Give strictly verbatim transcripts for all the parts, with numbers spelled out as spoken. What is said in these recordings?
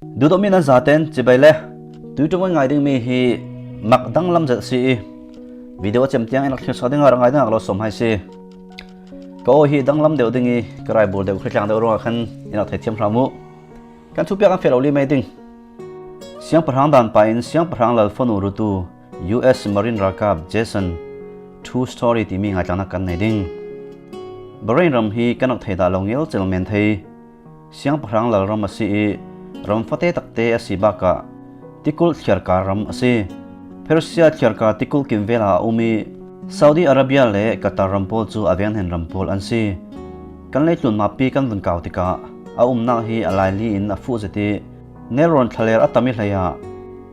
Duhdawhmi nan zaten cibai le, tuiṭum kan ngai dingmi hi mak danglam zet a si i, video a cem tiang in a thlir sa ding a ra ngai ding a ka lo sawm hai si. Ka aw hi danglam deuh ding i, ka raibul deuh, ka tlang deuh ruangah khan in a theithiam hram uh. Kan thupiak kan feh lo li mai ding. Siangpahrang dan pa in siangpahrang lal fanu rutu U S Marine ralkap Jason, True Story timi ngaithlakna kan nei ding. Bahrain ram hi kan rak thei dah lo ngelcel men thei. Siangpahrang lal ram a si i, ram fate takte a si bakah tikulh thliarkar ram a si. Persia thliarkar tikulh kimvel ah a um i, Saudi Arabia le Qatar ram pawl cu a venghnen ram pawl an si. Kan leitlun mappi kan vun kau tikah a umnak hi a laili in a fuh zet i, nelrawn thlaler a tam i hleiah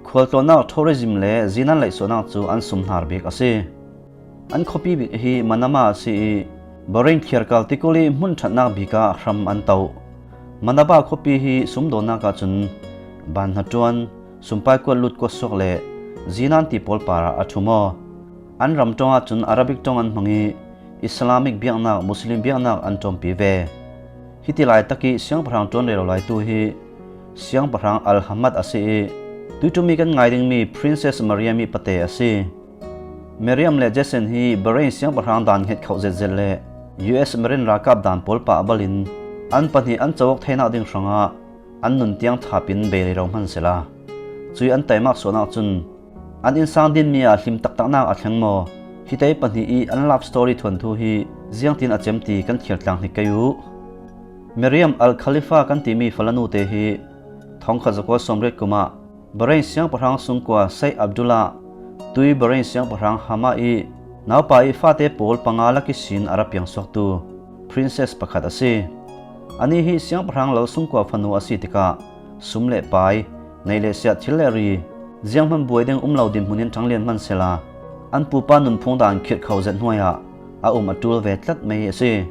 khualtlawnnak, tourism le zinan laihsuahnak cu an sumhnar bik a si. An khuapi bik hi Manama a si i, Bahrain thliarkar tikulh i hmun ṭhatnak bik ah hram an to. Manama khuapi hi sumdawnnak ahcun ban hnaṭuan, sumpai kuat lut kuat suak le zinan ti pawl parah a ṭhum aw. An ram ṭawng ahcun Arabic ṭawng an hmang i, Islamic biaknak, Muslim biaknak an ṭawmpi ve. Hiti laitak i siangpahrang ṭuan rero laitu hi Siangpahrang Al-Hamad a si i, tuiṭum i kan ngai dingmi Princess Mariam i pate a si. Mariam le Jason hi Bahrain siangpahrang dan hnget khoh zetzet le U S Marine ralkap dan pawl pah a bal in an pahnih an co awk theinak ding hrangah an nun tiang thap in bei rero hman sehla, cui an taimak suahnak cun an innsang dinmi ah hlim taktaknak a thleng maw? Hi te pahnih i an love story thuanthu hi ziangtin a cem ti kan thlir tlang hnik kei uh. Mariam Al Khalifa kan timi falanute hi thongkhat zakua sawmriat kum ah Bahrain siangpahrang sungkua Sheikh Abdullah, tui Bahrain siangpahrang Hamad i naupa i fate pawl panga lak ihsin a ra piangsuaktu princess pakhat a si. Anih hi siangpahrang lal sungkua fanu a si tikah sum le pai, neih le siah, thil le ri, zianghman buai ding um lo dinhmun in ṭhanglian hman sehla, an pupa nunphung dan khirh kho zet hnuai ah a um a ṭul ve tlat mai a si.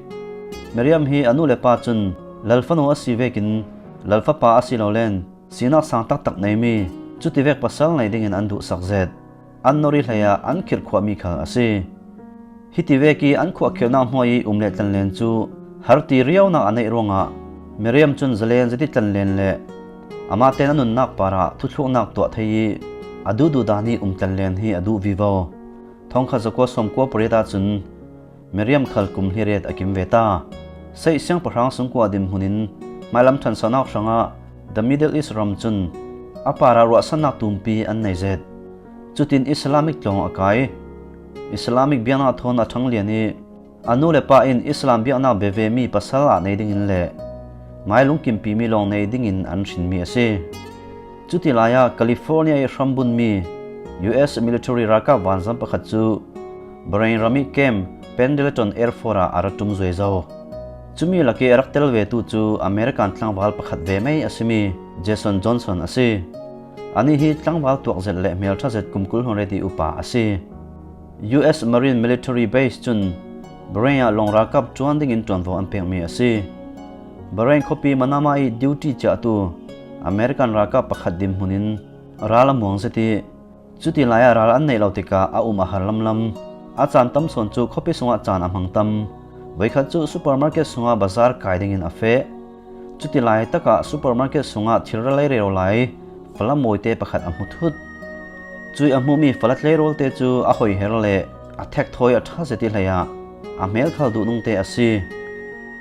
Mariam hi a nu le pa cun lal fanu a si vekin lal fapa a si lo len sinak sang taktak neimi, cutivek pasal nei dingin an duhsak zet. An nor i hleiah an khirh khuahmi khal a si. Hiti vek i an khuahkhirhnak hnuai i um le tlanlen cu har ti riaunak a neih ruangah Mariam cun zalen zet i tlanlen le amah tein a nunnak parah thuthluknak tuah thei i a duhduh dan i um tlanlen hi a duh vivo. Thongkhat zakua sawmkua pariat ahcun Mariam khal kum hliriat a kim ve ta. Sheikh siangpahrang sungkua dinhmun in hmailam ṭhansonak hrangah The Middle East ram cun a parah ruahsannak tumpi an nei zet. Cutin Islamic tlawng a kai. Islamic biaknak thawn a ṭhanglian i a nu le pa in Islam biaknak veve mi pasal ah nei dingin le mai lungkimpimi lawng nei dingin an hrinmi a si. Cuti lai ah California i hrambunmi U S military ralkap vanzam pakhat cu Bahrain ram i camp Pendleton Airport ah a ra ṭum zuai zo. Cumi lak i a rak tel vetu cu American tlangval pakhat ve mai a simi Jason Johnson a si. Anih hi tlangval tuak zet le hmelṭha zet kum kul hluan reti upa a si. U S Marine Military Base cun Bahrain ah lawng ralkap ṭuan dingin ṭuanvo an pekmi a si. Bahrain khuapi Manama i duty ciahtu American ralkap pakhat dinhmun in ral a muang zet i, cuti lai ah ral an neih lo tikah a um a har lamlam. A caan tam sawn cu khuapi sungah caan a hmang tam. Voikhat cu supermarket sungah bazar kai dingin a feh. Cuti lai takah supermarket sungah thil ra lei rero lai fala mawite pakhat a hmu thut. Cui a hmuhmi fala tleirawlte cu a hoiher le a thekthawi a ṭha zet i hleiah a hmel khal duhnungte a si.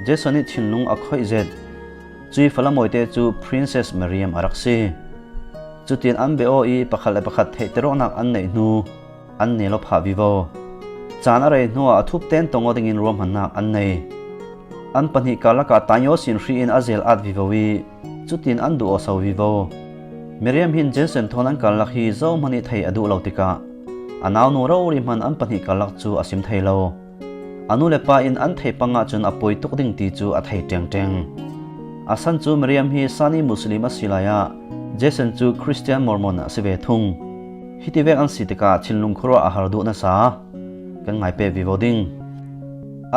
Jason ih thinlung a khoih zet. Cui fala mawite cu Princess Mariam a rak si. Cutin an be aw i pakhat le pakhat theihter awknak an neih hnu an nel aw phah vivo. Caan a rei hnuah a thupten tong aw dingin ruahmannak an nei. An pahnih karlak ah taingaw sin hri in a zel at vivo i cutin an duh aw so vivo. Mariam hin Jason thawn an karlak hi zohman ih thei a duh lo tikah a naunu rori hman an pahnih karlak cu a sim thei lo. A nu le pa in an theih pang ahcun a poi tuk ding ti cu a thei ṭengṭeng. A san cu Mariam hi Sunni Muslim a si lai ah Jason cu Christian Mormon a si ve thung. Hiti vek an si tikah thinlung khuaruah a har duh nasa kan ngai peh vivo ding.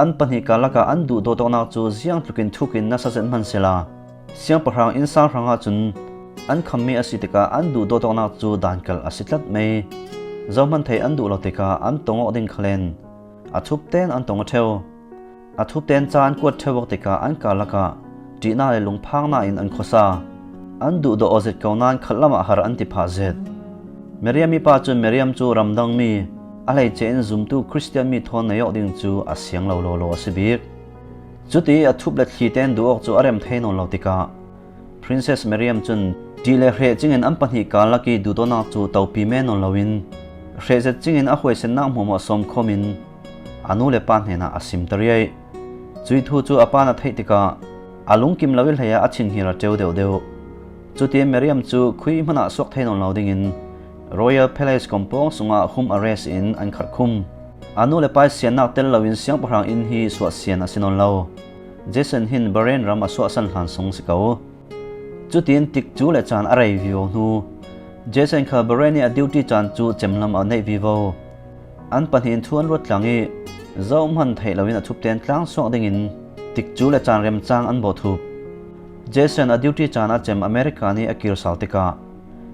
An pahnih karlak ah an duh dawtawknak cu ziangtlukin thukin nasa zet hman sehla, siangpahrang innsang hrang ahcun an khammi a si tikah an duh dawtawknak cu dankal a si tlat mai. Zohman theih an duh lo tikah an tong awk ding khalen a thupten an tong aw ṭheu. A thupten ca an kuat ṭheu awk tikah an karlak ah ṭihnak le lungphaknak in an khuasa. an duhdawh aw zet ko nain khat lamah har an ti phah zet. Miriam i pa cun Miriam cu ramdang mi, a hleice in zumtu Khristian mi thawn nei awk ding cu a siang lo lawlaw a si bik. Cuti a thup le thli tein duh awk cu a rem thei nawn lo tikah Princess Miriam cun ṭih le hreh cingin an pahnih karlak i duhdawtnak cu topi men nawn loin hreh zet cingin a huaisennak hmuahhmuah sawmkhawm in a nu le pa hnenah a simter i cuih thu cu a pa na theih tikah a lungkim lo i hleiah a thinhir a ṭeu deuhdeuh. Cutin Miriam cu khui hmanah suak thei nawn lo dingin Royal Palace kompawng sungah home arrest in an kharkhum. A nu le pa i siannak tel loin siangpahrang inn hi suahsian a si nawn lo. Jason hin Bahrain ram a suahsan hlan sung si ko. Cutin tikcu le caan a rei vivo hnu, Jason kha Bahrain i a duty caan cu cemlam a neih vivo. An pahnih in thu an ruat tlang i zohman theih loin a thupte an tlangsuak dingin tikcu le caan remcang an bawh thup. Jason a duty caan a cem America nih a kir sal tikah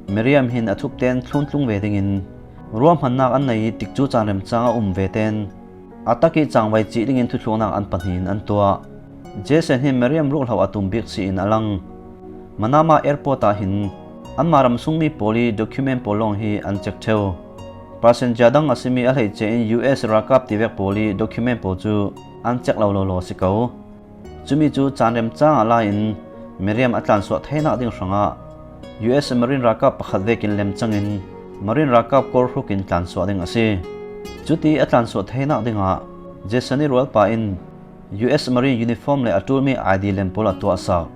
Miriam hin a thupte an thluntlung ve dingin ruahmannak an nei i tikcu caan remcang a um ve tein a tak i cangvai cih dingin thuthluknak an pahnih in an tuah. Jason hi Miriam rukhlo a tum bik si in a lang. Manama airport ah hin anmah ramsungmi pawl i document pawl lawng hi an cek ṭheu. Passenger dang a simi a hleice in U S ralkap tivek pawl i document pawl cu an cek lo lawlaw si ko. Cumi cu caan remcang ah la in Miriam a tlansuah theinak ding hrangah U S Marine ralkap pakhat vekin lemcang in Marine ralkap kawrhruk in tlansuah ding a si. Cuti a tlansuah theinak dingah Jason i rualpa in U S Marine uniform le a ṭulmi I D lem pawl a tuahsak.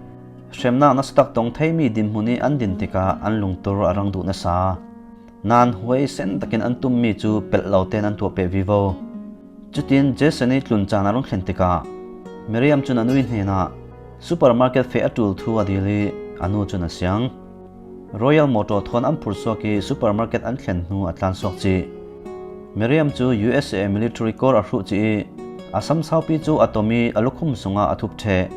Hremnak nasatak tong theimi dinhmun i an din tikah an lungtur a rang duh nasa. Nan huai sen takin an tummi cu pelh lo tein an tuah peh vivo. Cutin Jason i tlun caan a rung thlen tikah Miriam cun a nu i hnenah supermarket feh a ṭul thu a dil i a nu cun a siang. Royal Motor thawn an phursuak i supermarket an thlen hnu a tlansuak cih. Miriam cu U S A military corps a hruh cih i a samsaupi cu a tom i a lukhum sungah a thup ṭheh.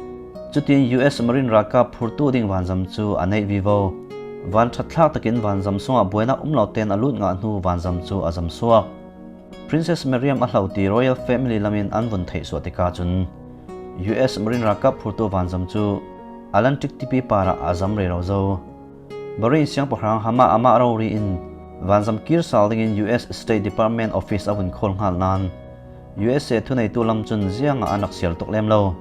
Cutin U S Marine ralkap phurtu ding vanzam cu a neih vivo. Van ṭhatthlak takin vanzam sungah buainak um lo tein a lut ngah hnu vanzam cu a zamsuak. Princess Miriam a hlo ti royal family lam in an vun theihsuah tikah cun U S Marine ralkap phurtu vanzam cu Atlantic tipi parah a zam rero zo. Bahrain siangpahrang Hamad Ahmad Rowry in vanzam kir sal dingin U S State Department Office a vun khawl hngal nain U S A thuneitu lam cun ziangah an rak sial tuk lem lo.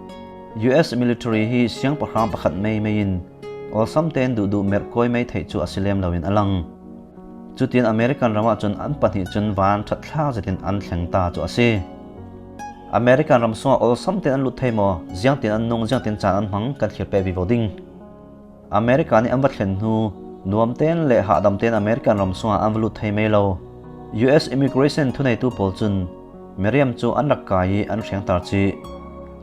U S military hi siangpahrang pakhat meimei in awlsam tein duhduh merh kawi mei theih cu a si lem loin a lang. Cutin American ram ahcun an pahnih cun van ṭhatthlak zetin an thleng ta cu a si. American ram sungah awlsam tein an lut thei maw, ziangtin an nung, ziangtin caan an hmang kan thlir peh vivo ding. America nih an va thlen hnu nuam tein le hahdam tein American ram sungah an va lut thei mei lo. U S immigration thuneitu pawl cun Miriam cu an rak kai i an hrengtar cih.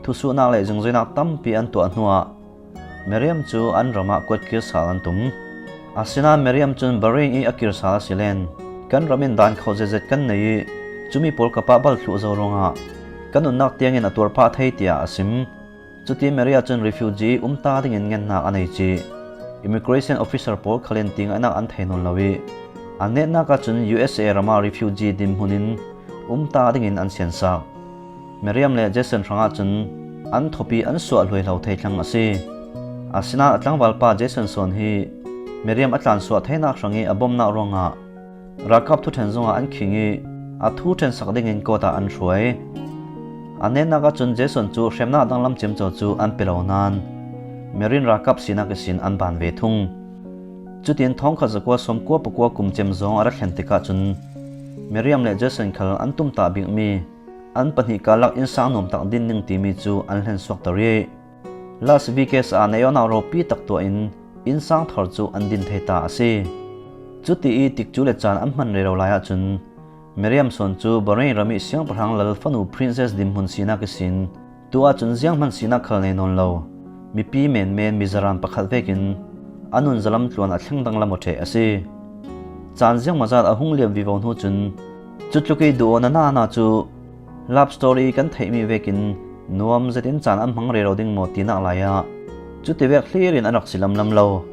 Thusuhnak le zungzuinak tampi an tuah hnuah Miriam cu an ram ah kuat kir sal an tum. Asinain Miriam cun Bahrain i a kir sal a si len kan ram in dan kho zetzet kan nei i cumi pawl kapah bal thluh zo ruangah kan nunnak tiangin a tuar phah thei tiah a sim. Cutin Miriam cun refugee um ta dingin ngennak a nei cih immigration officer pawl khal in tingainak an thei nawn lo i an netnak ahcun U S A ram ah refugee dinhmun in um ta dingin an siansak. Miriam le Jason hrangah cun an thawpi an suah hluaihlo thei thlang a si. Asinain a tlangvalpa Jason sawn hi Miriam a tlansuah theinak hrang i a bawmhnak ruangah ralkap thuṭhen zongah an khing i a thu ṭhensak dingin court ah an hruai. A netnak ahcun Jason cu hremnak danglam ciamco cu an pe lo nain Marine ralkap sinak ihsin an ban ve thung. Cutin thawngkhat zakua sawmkua pakua kum cem zawng a ra thlen tikah cun Miriam le Jason khal an tumtah bikmi an pahnih karlak innsang nuamtak din ning timi cu an hlensuakter i Las Vegas ah neiawhnak ropi tak tuah in innsang thar cu an din thei ta a si. Cuti i tikcu le caan an hman rero lai ahcun Miriam sawn cu Bahrain ram i siangpahrang lal fanu princess dinhmun sinak ihsin tu ahcun zianghman sinak khal nei nawn lo mipi menmen mizaran pakhat vekin a nun zalam tluan a thleng danglam aw ṭheh a si. Caan ziangmawzat a hung liam vivo hnu cun cutluk i duh aw na nana cu love story kan theihmi vekin nuam zetin caan an hmang rero ding maw tinak lai ah cuti vek hlir in an rak si lamlam lo.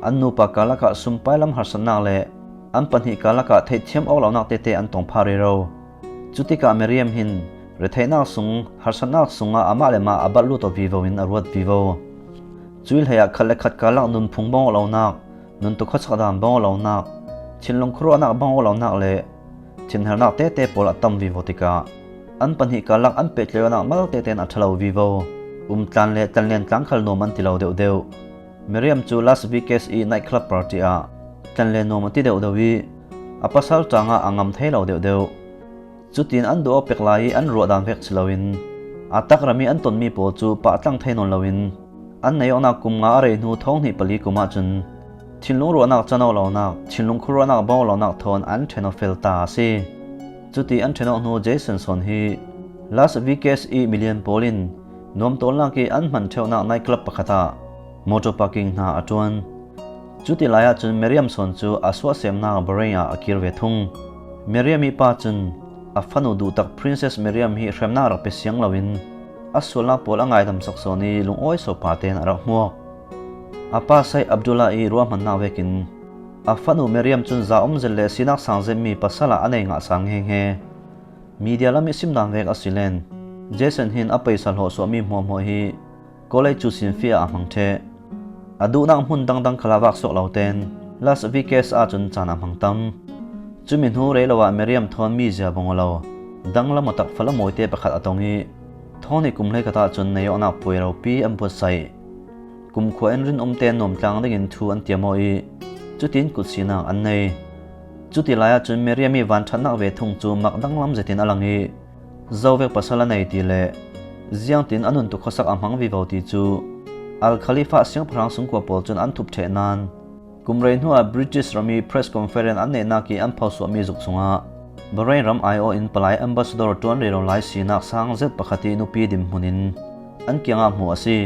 An nupa karlak ah sumpai lam harsatnak le an pahnih karlak ah theihthiam awk lonak tete an tong pha rero. Cutikah Miriam hin retheihnak sung harsatnak sungah amah le mah a balh lut aw vivo in a ruat vivo. Cui hleiah khat le khat karlak nunphung bang awk lonak, nuntuk khuasak dan bang awk lonak, thinlung khuaruahnak bang awk lonak le thinhelnak tete pawl a tam vivo tikah an pahnih karlak an pehtlaih awknak malte tein a ṭha lo vivo. Umtlan le tlanlen tlang khal nuam an ti lo deuhdeuh. Miriam cu Las Vegas i night club party ah tlanlen nuam a ti deuhdeuh i a pasal ṭangah a ngam thei lo deuhdeuh. Cutin an duh awk pek lai i an ruah dan vek si loin a takram i an tonmi pawl cu pahtlang thei nawn loin an nei awknak kum nga a rei hnu thawng hnih pali kum ahcun thinlung ruahnak can awk lonak, thinlung khuaruahnak bang awk lonak thawn an ṭhen aw fel ta a si. Cuti an ṭhen awk hnu Jason sawn hi Las Vegas i milian pawl in nuamtawlnak i an hman ṭheunak night club pakhat ah motor parking hna a ṭuan. Cuti lai ahcun Miriam sawn cu a suahsemnak Bahrain ah a kir ve thung. Miriam i pa cun a fanu duhtak Princess Miriam hi hremnak rak pe siang loin a sualnak pawl a ngaidamsak sawn i lungawi so pa tein a rak hmuak. A pa Said Abdullah i ruahmannak vekin a fanu Miriam cun za um zet le sinak sang zetmi pasal ah a nei ngah sang he he. Media lam i simdan vek a si len, Jason hin a paisa hlawh suahmi hmuahhmuah hi college cu sinfih ah a hmang ṭheh. A duhnak hmun dangdang khalah vak suak lo tein Las Vegas ahcun caan a hmang tam. Cumi hnu rei lo ah Miriam thawn mizia bang aw lo, danglam aw tak fala mawite pakhat a tong i thawng hnih kum hleikhat ahcun nei awknak puai ropi an buatsaih. Kumkhua in rinum tein nuamtlang dingin thu an tiam aw i cutin kutsinak an nei. Cuti lai ahcun Miriam i vanṭhatnak ve thung cu mak danglam zetin a lang i zovek pasal a nei ti le ziangtin a nuntuk khuasak a hmang vivo ti cu Al Khalifa siangpahrang sungkua pawl cun an thup ṭheh nain kum rei hnuah British ram i press conference an neihnak i an phosuahmi zuk cungah Bahrain ram aiawh in palai ambassador ṭuan rero lai sinak sang zet pakhat i nupi dinhmun in an kiangah hmuh a si.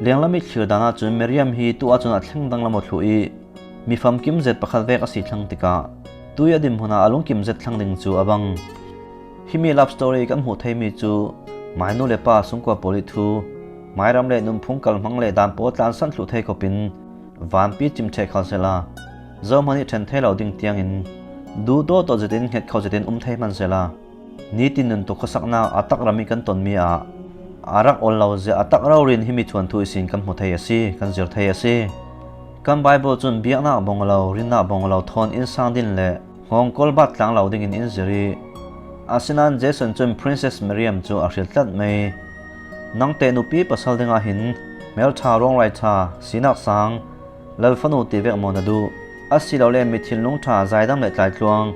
Lenglam i thlir dan ahcun Miriam hi tu ahcun a thleng danglam aw thluh i mi famkim zet pakhat vek a si thlang tikah tui a dinhmun ah a lungkim zet thlang ding cu a bang. Himi love story kan hmuh theimi cu mainu le pa sungkua pawl i thu, mairam le nunphung kalhmang le dan pawl tlansan thluh thei khawpin vanpi cim ṭheh khal sehla zohman i ṭhen thei lo ding tiangin duh dawtawt zetin hnget kho zetin um thei hman sehla nitin nuntuk khuasaknak a takram i kan tonmi ah a rak ol lo zia a tak rori in himi thuanthu ihsin kan hmu thei a si, kan zir thei a si. Kan Bible cun biaknak bang aw lo, rinnak bang aw lo thawn innsang din le hngawng kawlbat tlang lo dingin in zir i asinain Jason cun Princess Miriam cu a hrial tlat mai. Nangte nupi pasal dingah hin hmelṭha, rawnglai ṭha, sinak sang, lalfanu ti vek maw na duh? Asilole mi thinlung ṭha, zaidam le tlaitluang,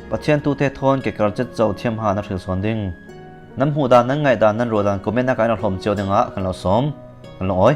Pathian tute thawn ke karcet co thiamha na hril sawn ding. Nan hmuh dan, nan ngaih dan, nan ruah dan comment ah kan rak hlawm cio dingah kan lo sawm, kan lo awi.